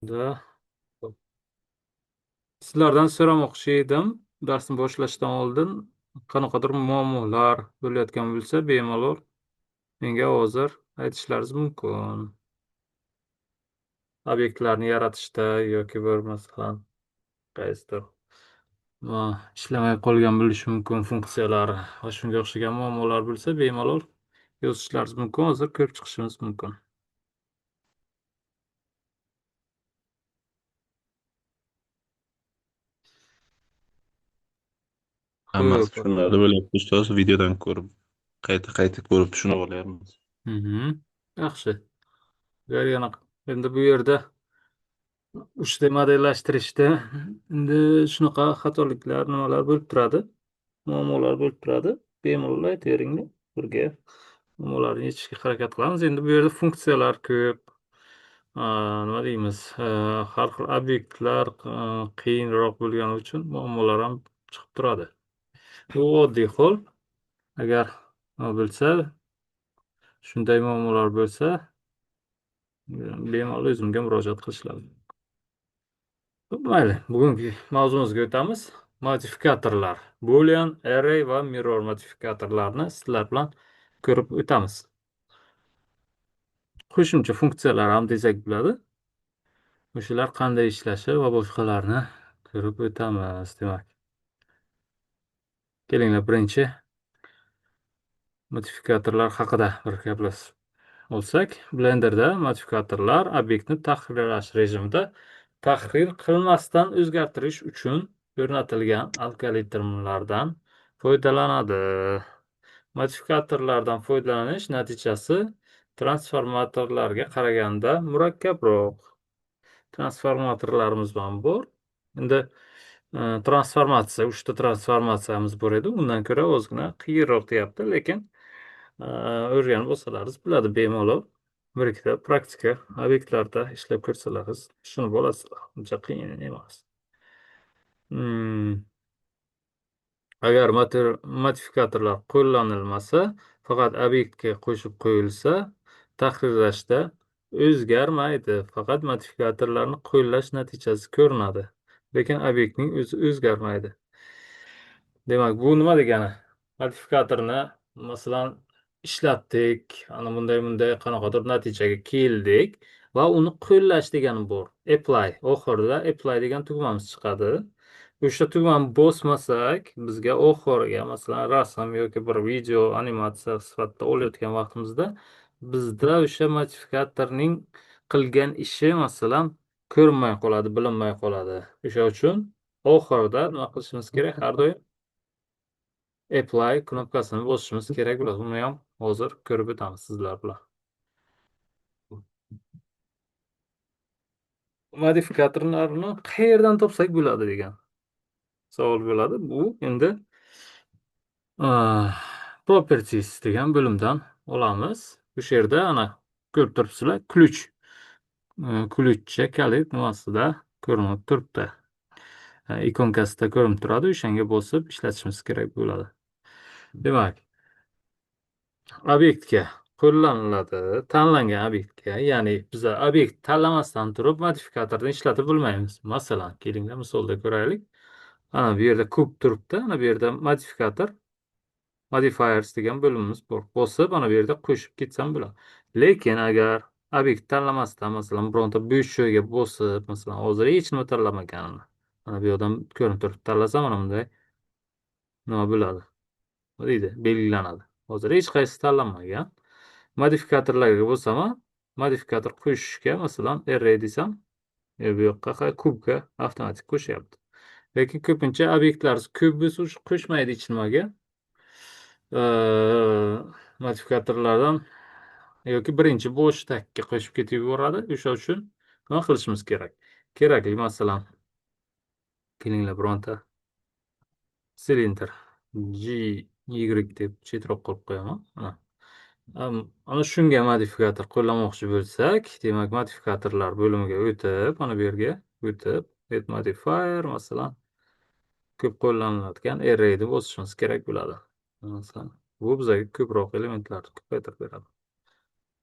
Da. Sizlardan so'ramoqchi edim. Darsni boshlashdan oldin qanaqadir muammolar bo'layotgan bo'lsa, bemalol menga hozir aytishlaringiz mumkin. Obyektlarni yaratishda yoki bir masalan qaysidir ishlamay qolgan bo'lishi mumkin funksiyalari va shunga o'xshagan muammolar bo'lsa, bemalol yozishlaringiz mumkin. Hozir ko'rib chiqishimiz mumkin. Hammasi Xo'p. tushunarli bo'lyapti, ustoz. Videodan ko'rib, qayta-qayta ko'rib tushunib olyapmiz. Yaxshi. Agar yana endi bu yerda 3D modellashtirishda endi shunaqa xatoliklar, nimalar bo'lib turadi, muammolar bo'lib turadi. Bemalol aytaveringlar, birga muammolarni yechishga harakat qilamiz. Endi bu yerda funksiyalar ko'p. Nima deymiz? Har xil obyektlar qiyinroq bo'lgani uchun muammolar ham chiqib turadi. Bu oddiy hol. Agar nima bo'lsa, shunday muammolar bo'lsa, bemalol o'zimga murojaat qilishlari. Mayli, bugungi mavzumizga o'tamiz. Modifikatorlar, Boolean, array va mirror modifikatorlarni sizlar bilan ko'rib o'tamiz. Qo'shimcha funksiyalar ham desak bo'ladi. O'shalar qanday ishlashi va boshqalarni ko'rib o'tamiz, demak. Kelinglar, birinchi modifikatorlar haqida bir gaplashib olsak. Blenderda modifikatorlar obyektni tahrirlash rejimida tahrir qilmasdan o'zgartirish uchun o'rnatilgan algoritmlardan foydalanadi. Modifikatorlardan foydalanish natijasi transformatorlarga qaraganda murakkabroq. Transformatorlarimiz ham bor. Endi transformatsiya, uchta transformatsiyamiz bor edi. Undan ko'ra ozgina qiyinroq deyapti, lekin o'rganib olsalaringiz bo'ladi bemalol. Bir ikkita praktika obyektlarda ishlab ko'rsalaringiz tushunib olasizlar. Uncha qiyin emas. Agar modifikatorlar qo'llanilmasa, faqat obyektga qo'shib qo'yilsa, tahrirlashda o'zgarmaydi. Faqat modifikatorlarni qo'llash natijasi ko'rinadi, lekin obyektning o'zi o'zgarmaydi. Demak, bu nima degani? Modifikatorni masalan ishlatdik, ana bunday bunday qanaqadir natijaga keldik va uni qo'llash degani bor. Apply, oxirida apply degan tugmamiz chiqadi. O'sha tugmani bosmasak, bizga oxiriga masalan rasm yoki bir video animatsiya sifatida olayotgan vaqtimizda bizda o'sha modifikatorning qilgan ishi masalan ko'rinmay qoladi, bilinmay qoladi. O'sha uchun oxirida nima qilishimiz kerak? Har doim apply knopkasini bosishimiz kerak bo'ladi. Buni ham hozir ko'rib o'tamiz sizlar bilan. Modifikatorlarni qayerdan topsak bo'ladi degan savol bo'ladi. Bu endi properties degan bo'limdan olamiz. O'sha yerda ana ko'rib turibsizlar, ключ. Ключcha kalit nimasida ko'rinib turibdi. Ikonkasida ko'rinib turadi. O'shanga bosib ishlatishimiz kerak bo'ladi. Demak, obyektga qo'llaniladi, tanlangan obyektga, ya'ni biz obyekt tanlamasdan turib modifikatorni ishlatib bilmaymiz. Masalan, kelinglar misolda ko'raylik. Ana bu yerda kub turibdi, ana bu yerda modifikator, modifiers degan bo'limimiz bor. Bosib, ana bu yerda qo'shib ketsam bo'ladi. Lekin agar obyekt tanlamasdan, masalan, bironta bo'sh joyga bosib, masalan, hozir hech nima tanlamaganimni, mana bu yerdan ko'rinib turibdi, tanlasam mana bunday nima bo'ladi? Nima deydi? Belgilanadi. Hozir hech qaysi tanlanmagan. Modifikatorlarga bo'lsam, modifikator qo'shishga, masalan, array desam, bu yoqqa kubga avtomatik qo'shyapti. Lekin ko'pincha obyektlar ko'p bo'lsa qo'shmaydi hech nimaga. Modifikatorlardan yoki birinchi bo'shtakka qo'shib ketib yuboradi. O'sha uchun nima qilishimiz kerak? Kerakli, masalan, kelinglar bironta silindr G Y deb chetroq qo'yib qo'yaman. Mana. Ana shunga modifikator qo'llamoqchi bo'lsak, demak, modifikatorlar bo'limiga o'tib, mana bu yerga o'tib, add modifier, masalan, ko'p qo'llaniladigan array deb bosishimiz kerak bo'ladi. Masalan, bu bizga ko'proq elementlarni ko'paytirib beradi.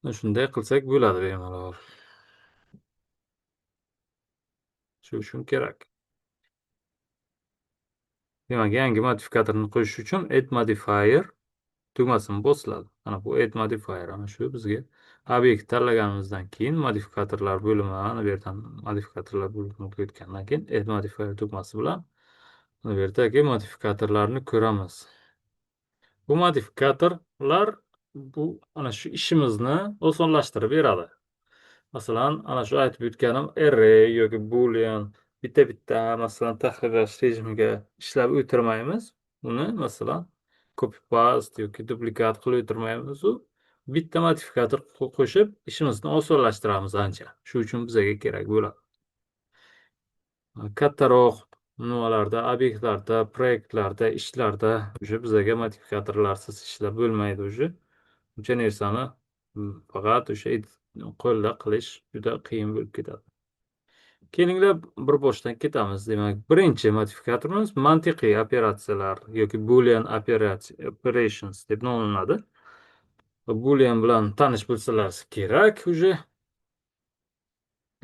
Mana shunday qilsak bo'ladi bemalol. Shu uchun kerak. Demak, yangi modifikatorni qo'shish uchun Add Modifier tugmasini bosiladi. Mana bu Add Modifier, ana shu bizga obyekt tanlaganimizdan keyin modifikatorlar bo'limi, ana bu yerdan modifikatorlar bo'limiga o'tgandan keyin Add Modifier tugmasi bilan bu yerdagi modifikatorlarni ko'ramiz. Bu modifikatorlar bu ana shu ishimizni osonlashtirib beradi. Masalan, ana shu aytib o'tganim array yoki boolean bitta-bitta, masalan, tahrirlash rejimiga ishlab o'tirmaymiz. Uni, masalan, copy paste yoki duplikat qilib o'tirmaymiz. U bitta modifikator qo'shib ishimizni osonlashtiramiz ancha. Shu uchun bizga kerak bo'ladi. Kattaroq nimalarda, obyektlarda, proyektlarda, ishlarda o'sha bizga modifikatorlarsiz ishlab bo'lmaydi уже. Buncha narsani faqat o'sha qo'lda qilish juda qiyin bo'lib ketadi. Kelinglar, bir boshdan ketamiz. Demak, birinchi modifikatorimiz mantiqiy operatsiyalar yoki boolean operations deb nomlanadi. Boolean bilan tanish bo'lsalar kerak уже.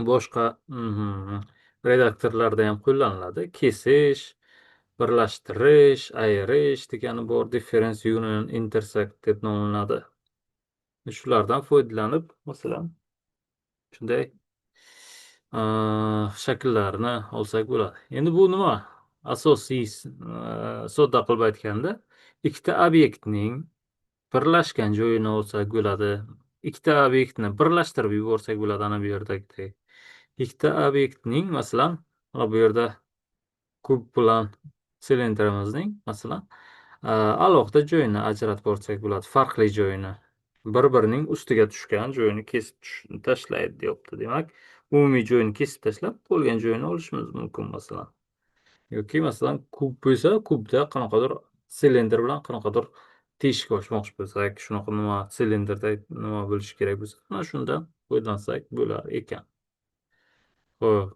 Boshqa redaktorlarda ham qo'llaniladi. Kesish, birlashtirish, ayirish degani bor. Difference, union, intersect deb nomlanadi. Shulardan foydalanib, masalan, shunday shakllarni olsak bo'ladi. Endi bu nima? Asosiy, sodda qilib aytganda, ikkita obyektning birlashgan joyini olsak bo'ladi. Ikkita obyektni birlashtirib yuborsak bo'ladi ana bu yerdagidek. Ikkita obyektning, masalan, mana bu yerda kub bilan silindrimizning, masalan, alohida joyini ajratib borsak bo'ladi, farqli joyini. Bir-birining ustiga tushgan joyini kesib tashlaydi deyapti. Demak, umumiy joyini kesib tashlab, qolgan joyini olishimiz mumkin, masalan. Yoki, masalan, kub bo'lsa, kubda qanaqadir silindr bilan qanaqadir teshik ochmoqchi bo'lsak, shunaqa nima silindrda nima bo'lishi kerak bo'lsa, mana shundan foydalansak bo'lar ekan. Xo'p.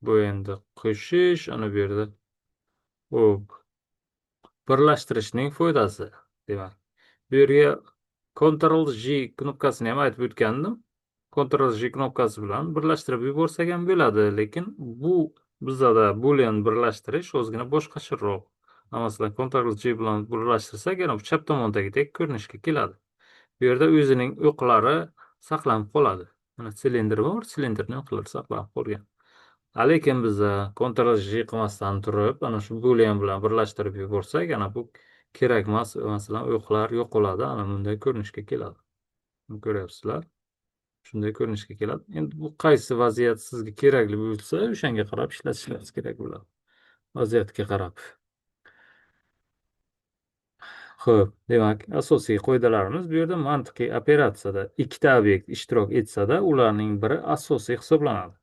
Bu endi qo'shish, ana bu yerda. Xo'p. Birlashtirishning foydasi, demak. Bu yerga Ctrl J knopkasini ham aytib o'tgandim. Ctrl J knopkasi bilan birlashtirib yuborsak ham bo'ladi, lekin bu bizada boolean birlashtirish ozgina boshqacharoq. Masalan, Ctrl J bilan birlashtirsak, yana bu chap tomondagidek ko'rinishga keladi. Bu yerda o'zining o'qlari saqlanib qoladi. Mana silindr bor, silindrning o'qlari saqlanib qolgan. Lekin biza Ctrl J qilmasdan turib, ana shu boolean bilan birlashtirib yuborsak, ana bu kerak emas, masalan, o'qlar yo'qoladi, ana bunday ko'rinishga keladi. Ko'ryapsizlar. Shunday ko'rinishga keladi. Endi bu qaysi vaziyat sizga kerakli bo'lsa, o'shanga qarab ishlatishingiz kerak bo'ladi. Vaziyatga qarab. Xo'p, demak, asosiy qoidalarimiz bu yerda mantiqiy operatsiyada ikkita obyekt ishtirok etsada, ularning biri asosiy hisoblanadi.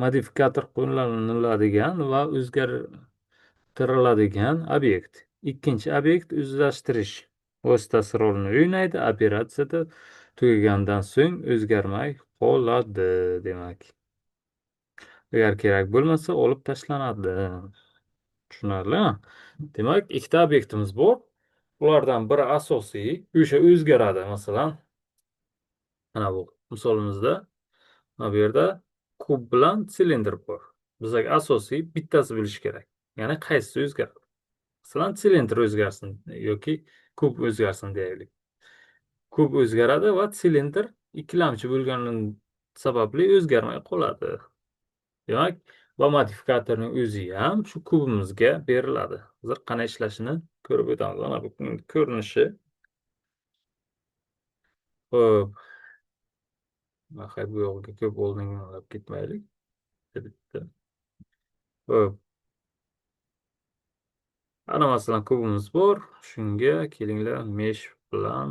Modifikator qo'llaniladigan va o'zgartiriladigan obyekt. Ikkinchi obyekt o'zlashtirish vositasi rolini o'ynaydi. Operatsiyada tugagandan so'ng o'zgarmay qoladi, demak. Agar kerak bo'lmasa, olib tashlanadi. Tushunarli? Demak, ikkita obyektimiz bor. Ulardan biri asosiy, o'sha o'zgaradi. Masalan, mana bu misolimizda mana bu yerda kub bilan silindr bor. Bizga asosiy bittasi bo'lishi kerak. Ya'ni qaysisi o'zgaradi? Masalan, silindr o'zgarsin yoki kub o'zgarsin deylik. Kub o'zgaradi va silindr ikkilamchi bo'lgani sababli o'zgarmay qoladi. Demak, va modifikatorning o'zi ham shu kubimizga beriladi. Hozir qanday ishlashini ko'rib o'tamiz. Mana bu ko'rinishi. Xo'p. Hay, bu yog'iga ko'p oldinlab ketmaylik. Bitta. Xo'p. Ana, masalan, kubimiz bor. Shunga kelinglar, mesh bilan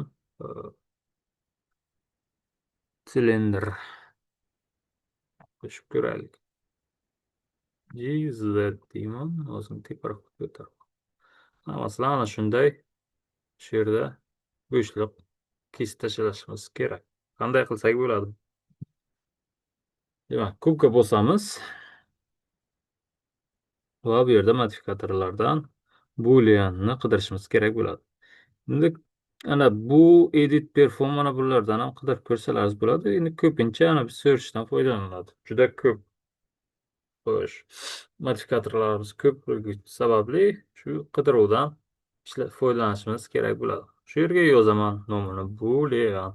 silindr qo'shib ko'raylik. G Z deyman, o'zim teparoq ko'tarib. Masalan, ana shunday shu yerda bo'shliq kesib tashlashimiz kerak. Qanday qilsak bo'ladi? Demak, kubga bosamiz. Va bu yerda modifikatorlardan booleanni qidirishimiz kerak bo'ladi. Endi Ana bu edit perform mana bulardan ham qidirib ko'rsalaringiz bo'ladi. Endi ko'pincha ana bu searchdan foydalaniladi. Juda ko'p. Xo'sh, modifikatorlarimiz ko'pligi sababli shu qidiruvdan foydalanishimiz kerak bo'ladi. Shu yerga yozaman nomini boolean.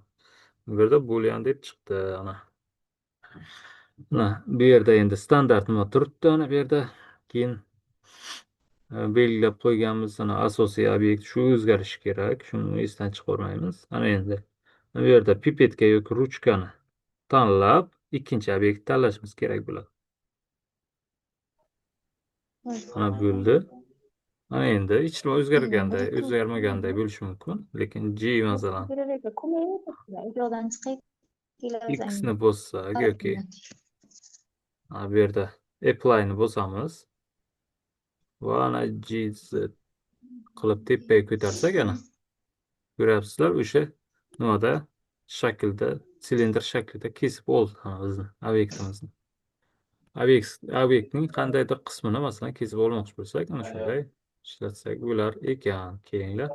Bu yerda boolean deb chiqdi ana. Mana bu yerda endi standart nima turibdi ana bu yerda. Keyin belgilab qo'yganmiz ana asosiy obyekt shu o'zgarishi kerak. Shuni esdan chiqarmaymiz. Ana endi bu yerda pipetka yoki ruchkani tanlab ikkinchi obyekt tanlashimiz kerak bo'ladi. Mana bo'ldi. Mana endi hech nima o'zgarganday, o'zgarmaganday bo'lishi mumkin, lekin G masalan X ni bossak yoki bu yerda apply ni bosamiz va ana G Z qilib tepaga ko'tarsak, ana ko'ryapsizlar, o'sha nimada shaklda, silindr shaklida kesib oldi ana bizni obyektimizni. Obyektning qandaydir qismini masalan kesib olmoqchi bo'lsak, ana shunday ishlatsak bo'lar ekan. Kelinglar,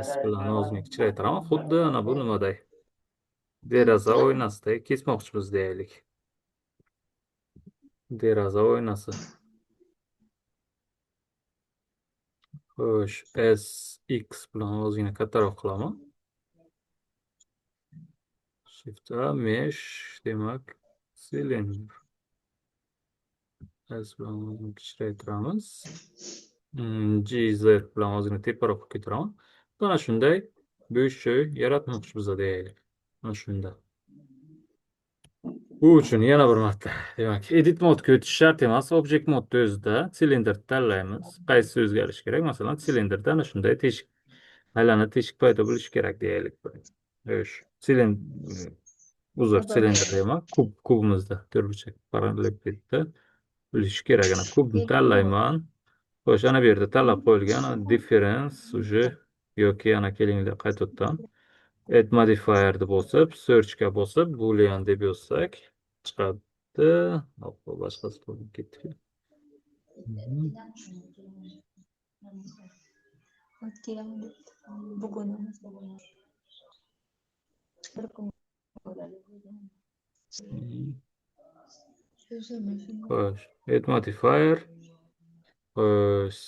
S bilan ozgina kichraytiraman. Xuddi ana bu nimaday deraza oynasidek kesmoqchimiz deylik. Deraza oynasi. Xo'sh, S X bilan ozgina kattaroq qilaman. Shift A mesh demak silindr. S bilan ozgina kichraytiramiz. G Z bilan ozgina teparoqqa ko'taraman. Mana shunday bo'sh joy yaratmoqchimiz deylik. Mana shunda. Bu uchun yana bir marta, demak, edit modga o'tish shart emas. Object modda o'zida silindr tanlaymiz. Qaysi o'zgarish kerak? Masalan, silindrda ana shunday teshik, aylana teshik paydo bo'lishi kerak deylik. Xo'sh, uzr, silindr emas, kub, kubimizda to'rtburchak parallelepipedda bo'lishi kerak. Ana kubni tanlayman. Xo'sh, ana bu yerda tanlab qo'yilgan difference уже yoki ana kelinglar qaytadan add modifier deb bosib, searchga bosib, boolean deb yozsak chiqadi. Hop, boshqasi bo'lib ketdi. Xo'sh, add modifier,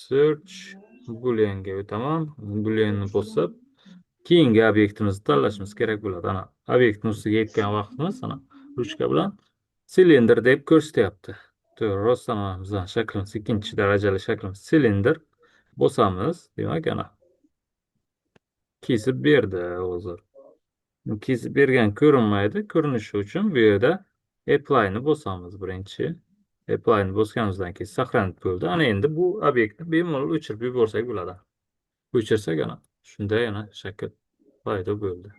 search booleanga o'taman. Booleanni bosib, keyingi obyektimizni tanlashimiz kerak bo'ladi. Ana obyektni ustiga yetgan vaqtimiz ana ruchka bilan silindr deb ko'rsatyapti. To'g'ri, rostdan mana bizning shaklimiz, ikkinchi darajali shaklimiz silindr. Bosamiz, demak ana kesib berdi hozir. Kesib bergan ko'rinmaydi. Ko'rinishi uchun bu yerda apply'ni bosamiz birinchi. Apply'ni bosganimizdan keyin saqlanib bo'ldi. Ana endi bu obyektni bemalol o'chirib yuborsak bo'ladi. O'chirsak ana shunday ana shakl paydo bo'ldi.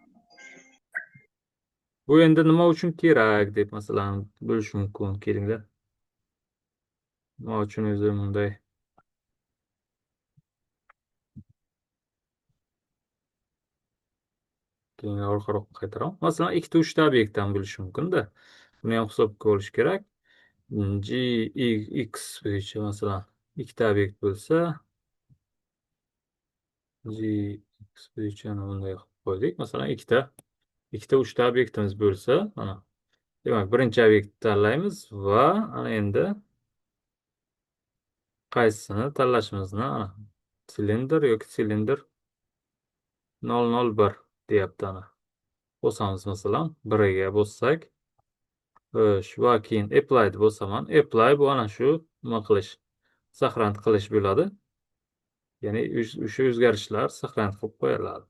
Bu endi nima uchun kerak deb masalan bo'lishi mumkin. Kelinglar. Nima uchun o'zi bunday keyin orqaroq qaytaraman. Masalan, ikkita uchta obyektdan bo'lishi mumkin-da. Buni ham hisobga olish kerak. G, X bo'yicha masalan ikkita obyekt bo'lsa, G, X bo'yicha mana bunday qilib qo'ydik. Masalan, ikkita uchta obyektimiz bo'lsa, mana demak, birinchi obyektni tanlaymiz va ana endi qaysisini tanlashimizni ana silindr yoki silindr nol nol bir deyapti ana. Bosamiz masalan, biriga bossak, xo'sh, va keyin apply deb bosaman. Apply bu ana shu nima qilish, saqlanib qilish bo'ladi. Ya'ni o'sha o'zgarishlar saqlanib qilib qo'yiladi.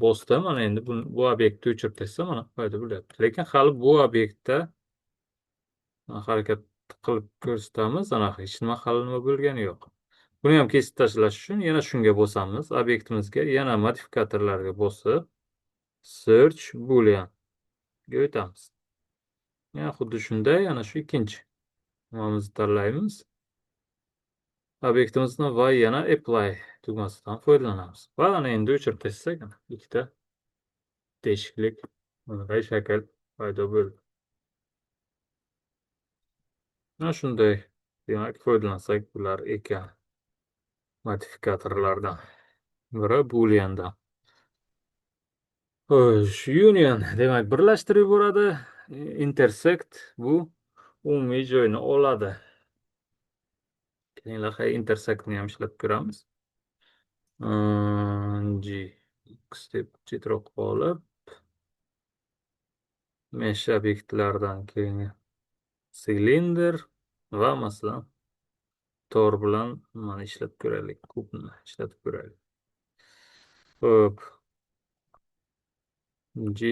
Bosdim, mana endi bu obyektni o'chirib tashlasam, mana paydo bo'lyapti. Lekin hali bu obyektda harakat qilib ko'rsatamiz, ana hech nima hali nima bo'lgani yo'q. Buni ham kesib tashlash uchun yana shunga bosamiz, obyektimizga yana modifikatorlarga bosib, search boolean ga o'tamiz. Yana xuddi shunday, ana shu ikkinchi nimamizni tanlaymiz. Obyektimizni va yana apply tugmasidan foydalanamiz. Va ana endi o'chirib tashlasak, ana ikkita teshiklik bunday shakl paydo bo'ldi. Mana shunday, demak, foydalansak bo'lar ekan modifikatorlardan. Biri booleandan. Xo'sh, union demak birlashtirib yuboradi. Intersect bu umumiy joyini oladi. Kelinglar, intersectni ham ishlab ko'ramiz. G X deb chetroq olib, mesh obyektlardan keyin silindr va masalan tor bilan mana ishlab ko'raylik, kubni ishlatib ko'raylik. Xo'p. G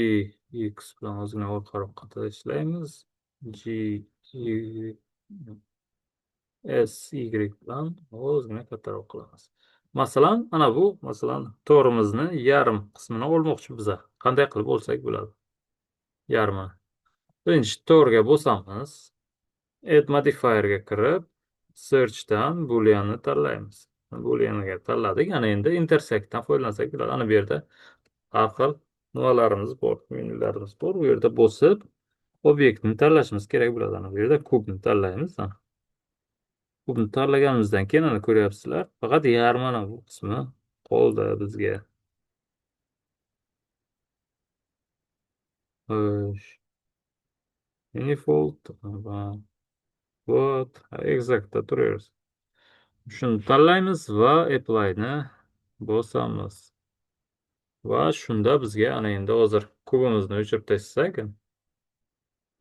X bilan ozgina orqaroqqa tashlaymiz. G Y S Y bilan ozgina kattaroq qilamiz. Masalan, mana bu, masalan, torimizni yarim qismini olmoqchi biza. Qanday qilib olsak bo'ladi? Yarmi. Birinchi torga bosamiz. Add modifierga kirib, searchdan booleanni tanlaymiz. Booleanga tanladik. Ana endi intersectdan foydalansak bo'ladi. Ana bu yerda har xil nimalarimiz bor, menyularimiz bor. Bu yerda bosib obyektni tanlashimiz kerak bo'ladi. Ana bu yerda kubni tanlaymiz. Kubni tanlaganimizdan keyin ana ko'ryapsizlar, faqat yarmi ana bu qismi qoldi bizga. Xo'sh. Manifold va what exactda turaversin. Shuni tanlaymiz va applyni bosamiz. Va shunda bizga ana endi hozir kubimizni o'chirib tashlasak,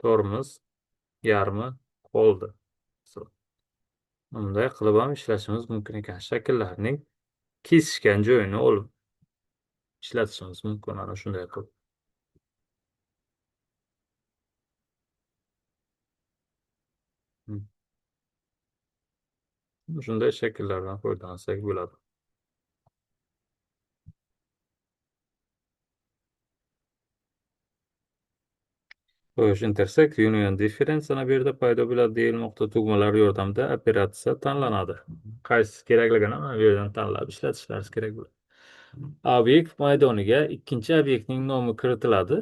torimiz yarmi qoldi. Bunday qilib ham ishlashimiz mumkin ekan. Shakllarning kesishgan joyini olib ishlatishimiz mumkin ana shunday qilib. Shunday shakllardan foydalansak bo'ladi. Xo'sh, intersect, union, difference ana bu yerda paydo bo'ladi deyilmoqda. Tugmalar yordamida operatsiya tanlanadi. Qaysi kerakligini mana bu yerdan tanlab ishlatishlaringiz kerak bo'ladi. Obyekt maydoniga ikkinchi obyektning nomi kiritiladi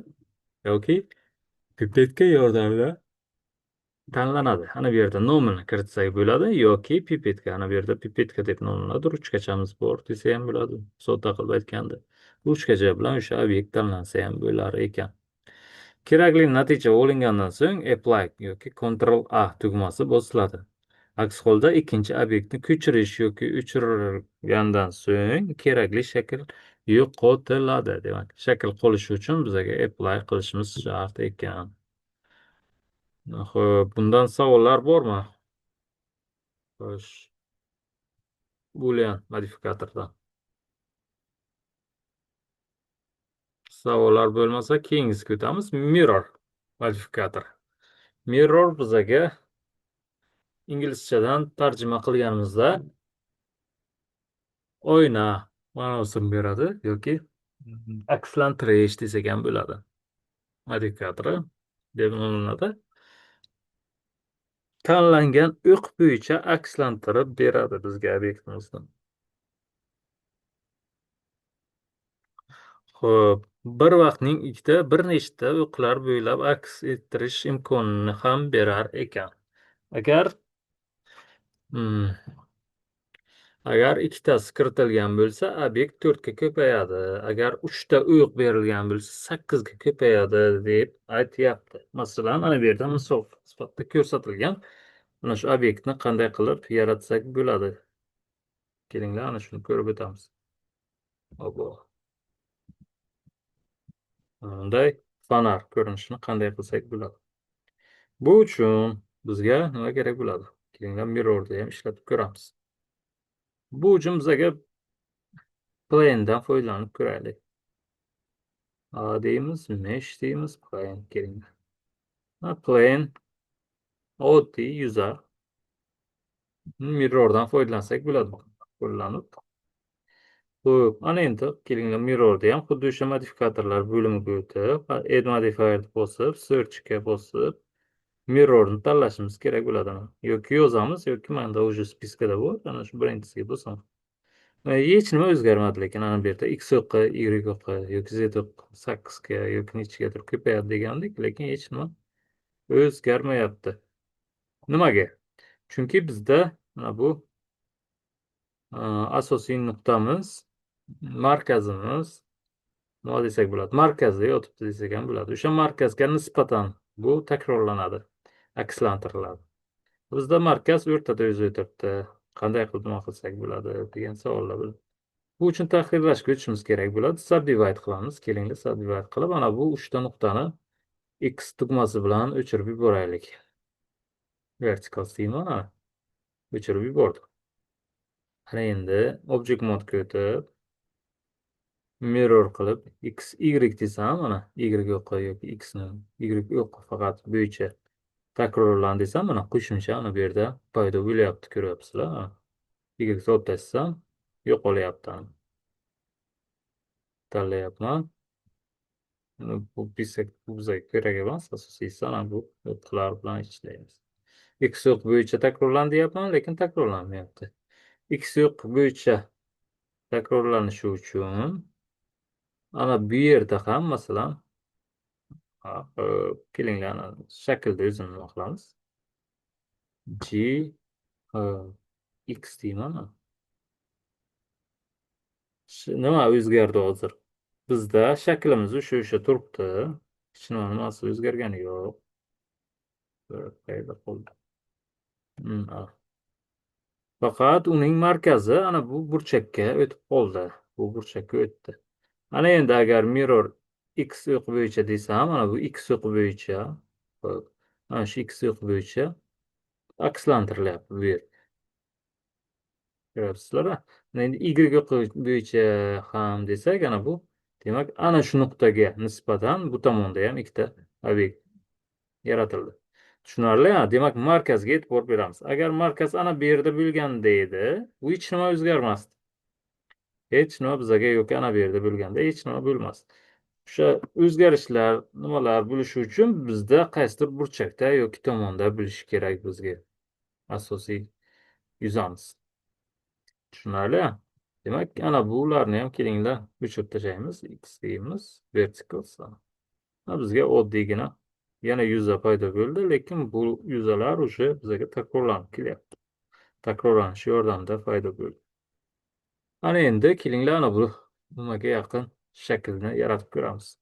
yoki pipetka yordamida tanlanadi. Ana bu yerda nomini kiritsak bo'ladi yoki pipetka, ana bu yerda pipetka deb nomlanadi. Ruchkachamiz bor desa ham bo'ladi. Sodda qilib aytganda, ruchkacha bilan o'sha obyekt tanlansa ham bo'lar ekan. Kerakli natija olingandan so'ng apply yoki Ctrl A tugmasi bosiladi. Aks holda ikkinchi obyektni ko'chirish yoki o'chirilgandan so'ng kerakli shakl yo'qotiladi. Demak, shakl qolishi uchun bizga apply qilishimiz shart ekan. Xo'p, bundan savollar bormi? Xo'sh. Boolean modifikatordan. Savollar bo'lmasa keyingisiga o'tamiz. Mirror modifikator. Mirror bizaga inglizchadan tarjima qilganimizda oyna ma'nosini beradi yoki akslantirish desak ham bo'ladi. Modifikatori deb nomlanadi. Tanlangan o'q bo'yicha akslantirib beradi bizga obyektimizni. Xo'p, bir vaqtning ikkita, bir nechta o'qlar bo'ylab aks ettirish imkonini ham berar ekan. Agar ikkitasi kiritilgan bo'lsa, obyekt 4 ga ko'payadi. Agar 3 ta o'q berilgan bo'lsa, 8 ga ko'payadi deb aytyapti. Masalan, ana bu yerda misol sifatida ko'rsatilgan mana shu obyektni qanday qilib yaratsak bo'ladi. Kelinglar, ana shuni ko'rib o'tamiz. Obo. Bunday fonar ko'rinishini qanday qilsak bo'ladi. Bu uchun bizga nima kerak bo'ladi? Kelinglar, mirrorni ham ishlatib ko'ramiz. Bu uchun bizga plane'dan foydalanib ko'raylik. A deymiz, mesh deymiz, plane kelinglar. Ha, plane oddiy yuza. Mirrordan foydalansak bo'ladi. Qo'llanib. Xo'p, ana endi kelinglar mirrorda ham xuddi o'sha modifikatorlar bo'limiga o'tib, add modifier bosib, searchga bosib, mirrorni tanlashimiz kerak bo'ladi. Yoki yozamiz, yoki menda уже spiskada bor, ana shu birinchisiga bosamiz. Hech nima o'zgarmadi, lekin ana bu yerda x o'qi, y o'qi yoki z o'qi 8 ga yoki nechagadir ko'payadi degandik, lekin hech nima o'zgarmayapti. Nimaga? Chunki bizda mana bu asosiy nuqtamiz Markazimiz nima desak bo'ladi? Markazda yotibdi desak ham bo'ladi. O'sha markazga nisbatan bu takrorlanadi, akslantiriladi. Bizda markaz o'rtada o'zi o'tiribdi. Qanday qilib nima qilsak bo'ladi degan savollar bo'ladi. Bu uchun tahrirlashga o'tishimiz kerak bo'ladi. Subdivide qilamiz. Kelinglar, subdivide qilib, ana bu uchta nuqtani X tugmasi bilan o'chirib yuboraylik. Vertical deyman, ana. O'chirib yubordim. Ana endi object mode ga o'tib mirror qilib x, y desam, mana y yo'q yoki x ni y yo'q faqat bo'yicha takrorlan desam, mana qo'shimcha ana bu yerda paydo bo'lyapti, ko'ryapsizlar. Y solib tashlasam yo'qolyapti. Tanlayapman. Bu bizga kerak emas, asosiysi ana bu o'qlar bilan ishlaymiz. X yo'q bo'yicha takrorlan deyapman, lekin takrorlanmayapti. X yo'q bo'yicha takrorlanishi uchun ana bu yerda ham, masalan, kelinglar, ana shaklda o'zini nima qilamiz? G X deyman. Nima o'zgardi hozir? Bizda shaklimiz o'sha turibdi. Hech nima nimasi o'zgargani yo'q. Qayerda qoldi? Faqat uning markazi ana bu burchakka o'tib qoldi. Bu burchakka o'tdi. Ana endi agar mirror x o'qi bo'yicha desam, mana bu x o'qi bo'yicha, mana shu x o'qi bo'yicha akslantirilyapti bu yer. Ko'ryapsizlar. Endi y o'qi bo'yicha ham desak, ana bu demak ana shu nuqtaga nisbatan bu tomonda ham ikkita obyekt yaratildi. Tushunarli, ha? Demak, markazga e'tibor beramiz. Agar markaz ana bu yerda bo'lganda edi, bu hech nima o'zgarmasdi. Hech nima bizaga yoki ana bu yerda bo'lganda hech nima bo'lmasdi. O'sha o'zgarishlar nimalar bo'lishi uchun bizda qaysidir burchakda yoki tomonda bo'lishi kerak bizga. Asosiy yuzamiz. Tushunarli? Demak, ana bularni ham kelinglar o'chirib tashlaymiz. X deymiz, verticals. Bizga oddiygina yana yuza paydo bo'ldi, lekin bu yuzalar уже bizga takrorlanib kelyapti. Takrorlanish yordamida paydo bo'ldi. Ana endi kelinglar ana bu nimaga yaqin shaklni yaratib ko'ramiz.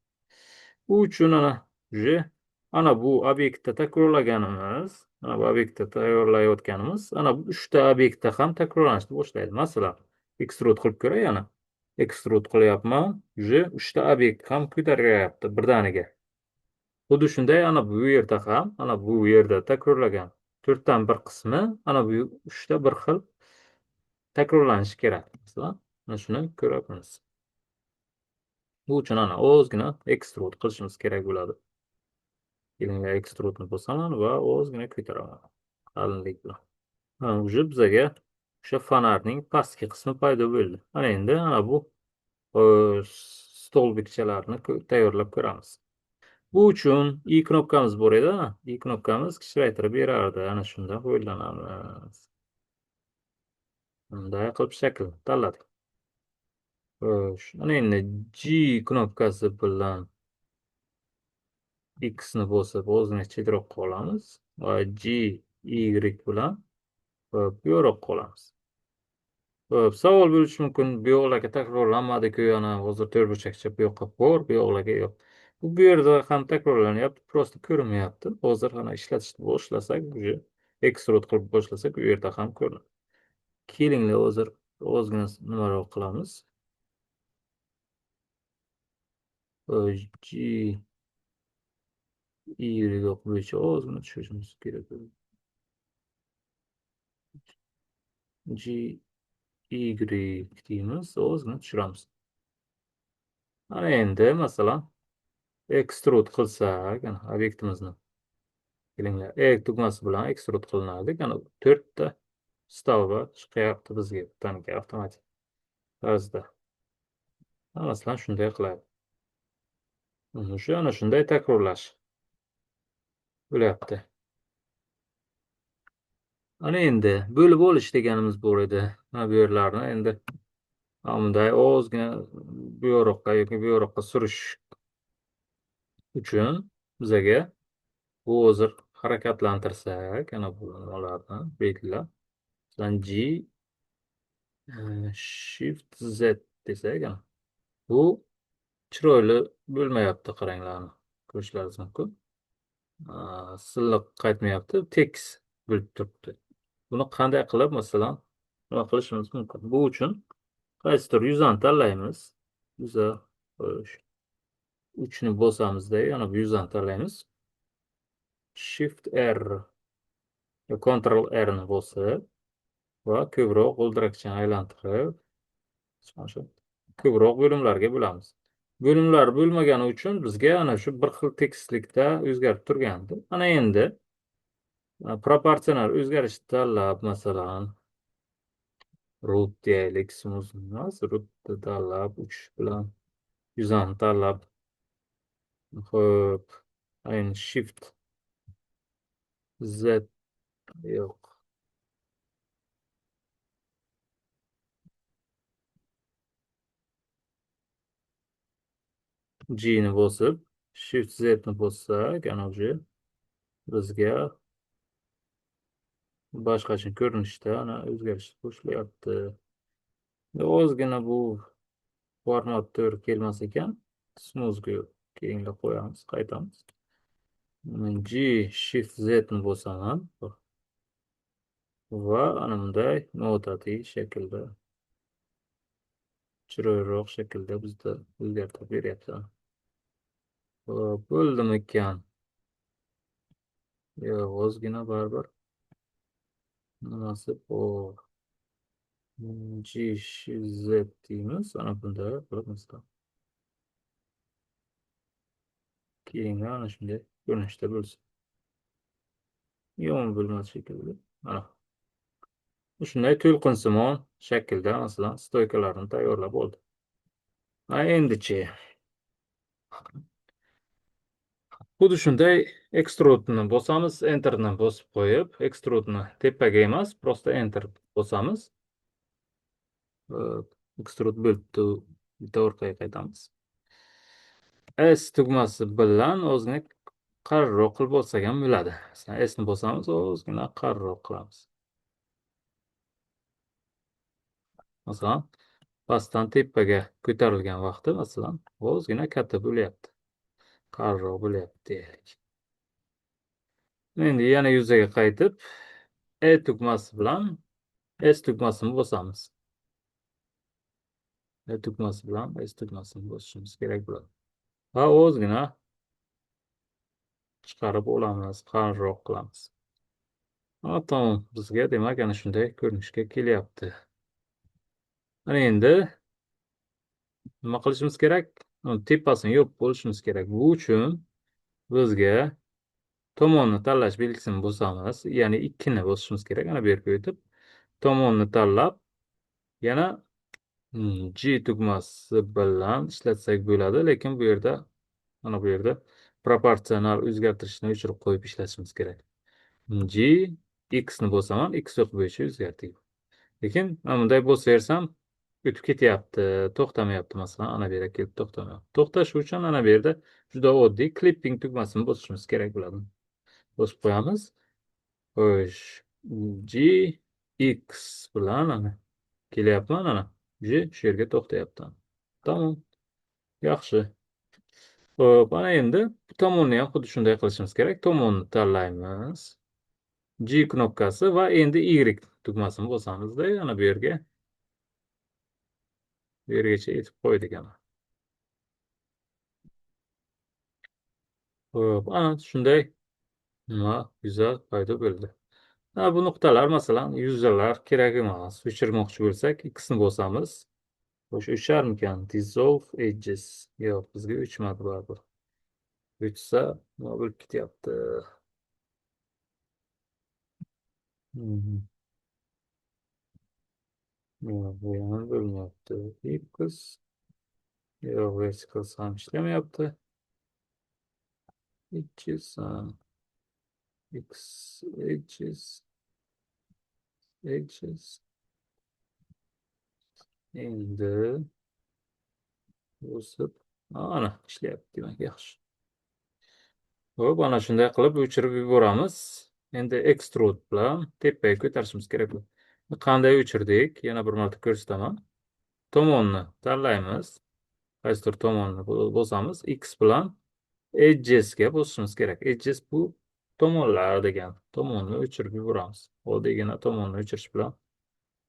Bu uchun ana уже ana bu obyektda takrorlaganimiz, ana bu obyektda tayyorlayotganimiz, ana bu uchta obyektda ham takrorlanishni boshlaydi. Masalan, extrude qilib ko'ray ana. Extrude qilyapman, уже uchta obyekt ham ko'tarilyapti birdaniga. Xuddi shunday ana bu yerda ham, ana bu yerda takrorlagan to'rtdan bir qismi ana bu uchta bir xil takrorlanishi kerak. Masalan, mana shuni ko'ryapmiz. Bu uchun ana ozgina extrude qilishimiz kerak bo'ladi. Kelinglar, extrudeni bosaman va ozgina ko'taraman qalinlik bilan. Mana уже bizaga o'sha fonarning pastki qismi paydo bo'ldi. Ana endi ana bu столбик chalarni tayyorlab ko'ramiz. Bu uchun i knopkamiz bor edi. I knopkamiz kichraytirib berardi. Ana shundan foydalanamiz. Bunday qilib shakl tanladik. Xo'sh, ana endi G knopkasi bilan X ni bosib ozgina chetroqqa olamiz va G, Y bilan bu yoqqa olamiz. Xo'p, savol bo'lishi mumkin. Bu yoqlarga takrorlanmadi-ku, ana hozir to'rtburchakcha bu yoqqa bor, bu yoqlarga yo'q. Bu yerda ham takrorlanyapti, просто ko'rinmayapti. Hozir ana ishlatishni boshlasak, уже extrude qilib boshlasak, u yerda ham ko'rinadi. Kelinglar, hozir ozgina nimaroq qilamiz. G Y bo'yicha ozgina tushirishimiz kerak. G Y deymiz, ozgina tushiramiz. Ana endi masalan extrude qilsak, ana obyektimizni kelinglar, E tugmasi bilan extrude qilinadi. Ana to'rtta stolba chiqyapti bizga bittaniga avtomatik tarzda. Masalan, shunday qiladi. O'sha ana shunday takrorlash bo'lyapti. Ana endi bo'lib olish deganimiz bor edi. Mana bu yerlarni endi mana bunday ozgina bu yoqqa yoki bu yoqqa surish uchun bizaga bu hozir harakatlantirsak, ana bu nimalarni belgilab, masalan, G Shift Z desak, bu chiroyli bo'lmayapti, qaranglar, ko'rishlaringiz mumkin. Silliq qaytmayapti, tekis bo'lib turibdi. Buni qanday qilib, masalan, nima qilishimiz mumkin? Bu uchun qaysidir yuzani tanlaymiz. Yuza 3ni bosamizda, yana bu yuzani tanlaymiz. Shift R, Ctrl R ni bosib va ko'proq g'ildirakchani aylantirib, shu ko'proq bo'limlarga bo'lamiz. Bo'limlar bo'lmagani uchun bizga ana shu bir xil tekislikda o'zgarib turgandi. Ana endi proporsional o'zgarish tanlab, masalan, root deylik, smooth emas, rootni tanlab 3 bilan yuzani tanlab, xo'p, endi Shift Z yo'q. G ni bosib, Shift Z ni bossak, ana o'sha bizga boshqacha ko'rinishda ana o'zgarish qo'shilyapti. Ozgina bu format to'g'ri kelmas ekan, smoothga keyinga qo'yamiz, qaytamiz. G Shift Z ni bosaman va ana bunday noodatiy shaklda, chiroyliroq shaklda bizda o'zgartirib beryapti. Xo'p, bo'ldimikan? Yo'q, ozgina baribir nimasi bor. G Shift Z deymiz, ana bunday qilib masalan. Keyin ana shunday ko'rinishda bo'lsin. Yomon bo'lmas shekilli. Mana. Shunday to'lqinsimon shaklda masalan stoykalarni tayyorlab oldik. Ha, endichi xuddi shunday extrude'ni bosamiz, enterni bosib qo'yib, extrude'ni tepaga emas, prosta enter bosamiz. Extrude bo'libdi, bitta orqaga qaytamiz. S tugmasi bilan ozgina qarinroq qilib olsak ham bo'ladi. Masalan, S ni bosamiz, ozgina qarinroq qilamiz. Masalan, pastdan tepaga ko'tarilgan vaqti, masalan, ozgina katta bo'lyapti. Qarinroq bo'lyapti deylik. Endi yana yuzaga qaytib, E tugmasi bilan S tugmasini bosamiz. E tugmasi bilan S tugmasini bosishimiz kerak bo'ladi. Va ozgina chiqarib olamiz, qarinroq qilamiz. Ha, tamom, bizga demak ana shunday ko'rinishga kelyapti. Ana endi nima qilishimiz kerak? Tepasini yopib bo'lishimiz kerak. Bu uchun bizga tomonni tanlash belgisini bosamiz, ya'ni 2 ni bosishimiz kerak. Ana bu yerga o'tib, tomonni tanlab, yana G tugmasi bilan ishlatsak bo'ladi, lekin bu yerda, mana bu yerda proporsional o'zgartirishni o'chirib qo'yib ishlatishimiz kerak. G X ni bosaman, X o'q bo'yicha o'zgartirib. Lekin mana bunday bosaversam o'tib ketyapti, to'xtamayapti, masalan, ana bu yerga kelib to'xtamayapti. To'xtash uchun ana bu yerda juda oddiy clipping tugmasini bosishimiz kerak bo'ladi. Bosib qo'yamiz. Xo'sh, G X bilan ana kelyapman, ana G shu yerga to'xtayapti. Tamom. Yaxshi. Xo'p, ana endi bu tomonni ham xuddi shunday qilishimiz kerak. Tomonni tanlaymiz. G knopkasi va endi Y tugmasini bosamizda, ana bu yerga. Bu yergacha yetib qo'ydik ana. Xo'p, ana shunday nima go'zal paydo bo'ldi. Ha, bu nuqtalar masalan yuzalar kerak emas. O'chirmoqchi bo'lsak, X ni bosamiz. Xo'sh, o'charmikan? Dissolve edges. Yo'q, bizga o'chmadi baribir. O'chsa nima bo'lib ketyapti? Yo'q, bu ham bo'lmayapti. X. Yo'q, vertical ham ishlamayapti. Edges, X edges, edges. Endi o'sib, ana ishlayapti, demak, yaxshi. Xo'p, ana shunday qilib o'chirib yuboramiz. Endi extrude bilan tepaga ko'tarishimiz kerak bo'ladi. Qanday o'chirdik? Yana bir marta ko'rsataman. Tomonni tanlaymiz. Qaysidir tomonni bosamiz. X bilan edgesga bosishimiz kerak. Edges bu tomonlar degan. Tomonni o'chirib yuboramiz. Oddiygina tomonni o'chirish bilan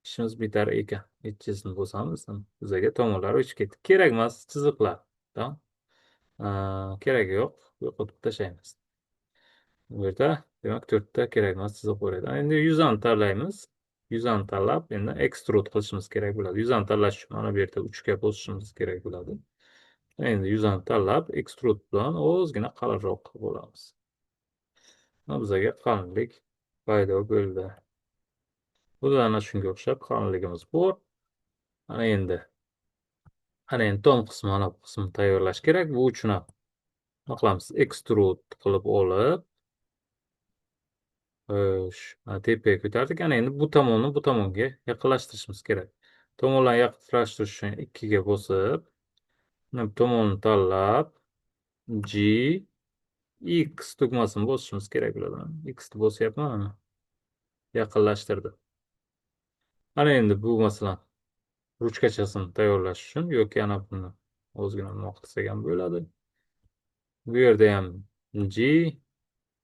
ishimiz bitar ekan. Edgesni bosamiz, bizaga tomonlar o'chib ketdi. Kerak emas chiziqlar. Tamam. Keragi yo'q, yo'qotib tashlaymiz. Bu yerda demak 4 ta kerak emas chiziq bor edi. Endi yuzani tanlaymiz. Yuzani tanlab, endi extrude qilishimiz kerak bo'ladi. Yuzani tanlash uchun mana bu yerda 3 ga bosishimiz kerak bo'ladi. Endi yuzani tanlab, extrude bilan ozgina qalinroq qilib olamiz. Mana bizga qalinlik paydo bo'ldi. Bu da ana shunga o'xshab qalinligimiz bor. Ana endi tom qismi, ana bu qismini tayyorlash kerak. Bu uchun ham nima qilamiz? Extrude qilib olib, xo'sh, mana tepaga ko'tardik. Ana endi bu tomonni bu tomonga yaqinlashtirishimiz kerak. Tomonlarni yaqinlashtirish uchun 2 ga bosib, mana bu tomonni tanlab, G X tugmasini bosishimiz kerak bo'ladi. X ni bosyapman, mana yaqinlashtirdi. Ana endi bu masalan ruchkachasini tayyorlash uchun yoki ana buni ozgina nima qilsak ham bo'ladi. Bu yerda ham G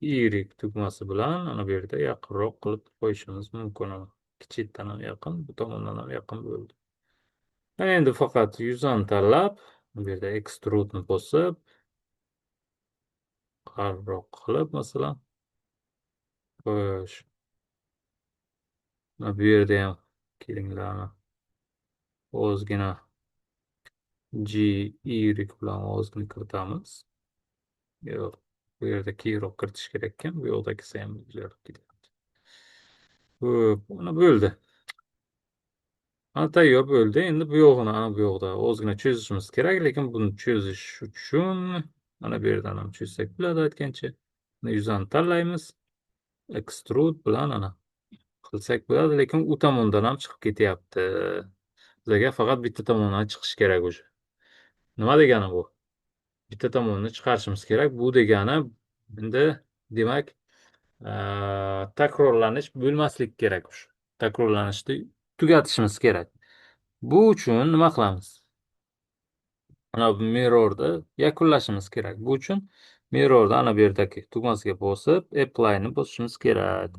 Y tugmasi bilan ana bu yerda yaqinroq qilib qo'yishimiz mumkin. Kichikdan ham yaqin, bu tomondan ham yaqin bo'ldi. Ana endi faqat yuzani tanlab, bu yerda extrude ni bosib, qalinroq qilib masalan, xo'sh. Mana bu yerda ham kelinglar, ozgina G Y bilan ozgina kiritamiz. Yo'q, bu yerda keyinroq kiritish kerak ekan, bu yoqdagisi ham o'zgarib ketyapti. Xo'p, mana bo'ldi. Mana tayyor bo'ldi. Endi bu yo'g'ini ana bu yoqda ozgina cho'zishimiz kerak, lekin buni cho'zish uchun mana bu yerdan ham cho'zsak bo'ladi aytgancha. Buni yuzani tanlaymiz. Extrude bilan ana qilsak bo'ladi, lekin u tomondan ham chiqib ketyapti. Bizga faqat bitta tomondan chiqish kerak o'sha. Nima degani bu? Bitta tomonni chiqarishimiz kerak. Bu degani endi demak, takrorlanish bo'lmaslik kerak o'sha. Takrorlanishni tugatishimiz kerak. Bu uchun nima qilamiz? Mana bu mirrorni yakunlashimiz kerak. Bu uchun mirrorni ana bu yerdagi tugmasiga bosib, apply ni bosishimiz kerak.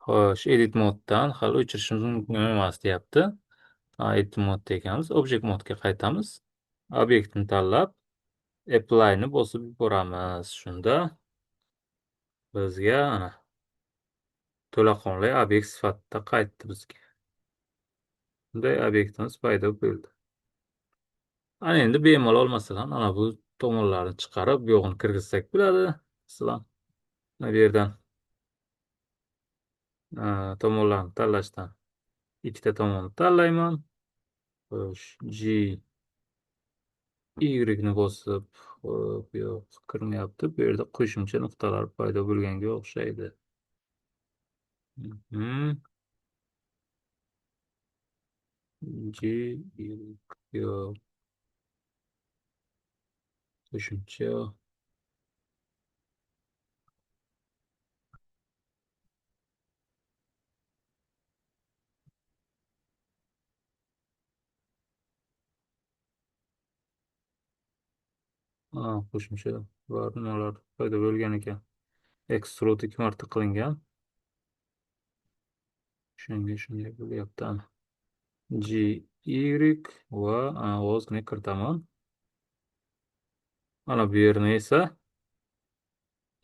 Xo'sh, edit moddan hali o'chirishimiz mumkin emas deyapti. Ha, edit modda ekanmiz. Object modga qaytamiz. Obyektni tanlab, apply ni bosib yuboramiz. Shunda bizga ana to'laqonli obyekt sifatida qaytdi bizga. Bunday obyektimiz paydo bo'ldi. Ana endi bemalol masalan ana bu tomonlarni chiqarib, bu yo'g'ini kirgizsak bo'ladi. Masalan, mana bu yerdan tomonlarni tanlashdan ikkita tomonni tanlayman. Xo'sh, G Y ni bosib, xo'p, yo'q, kirmayapti. Bu yerda qo'shimcha nuqtalar paydo bo'lganga o'xshaydi. G Y yo'q. Qo'shimcha qo'shimcha va nimalar paydo bo'lgan ekan. Extrude 2 marta qilingan. Shunga shunday bo'lyapti. G Y va ozgina kiritaman. Mana bu yerni esa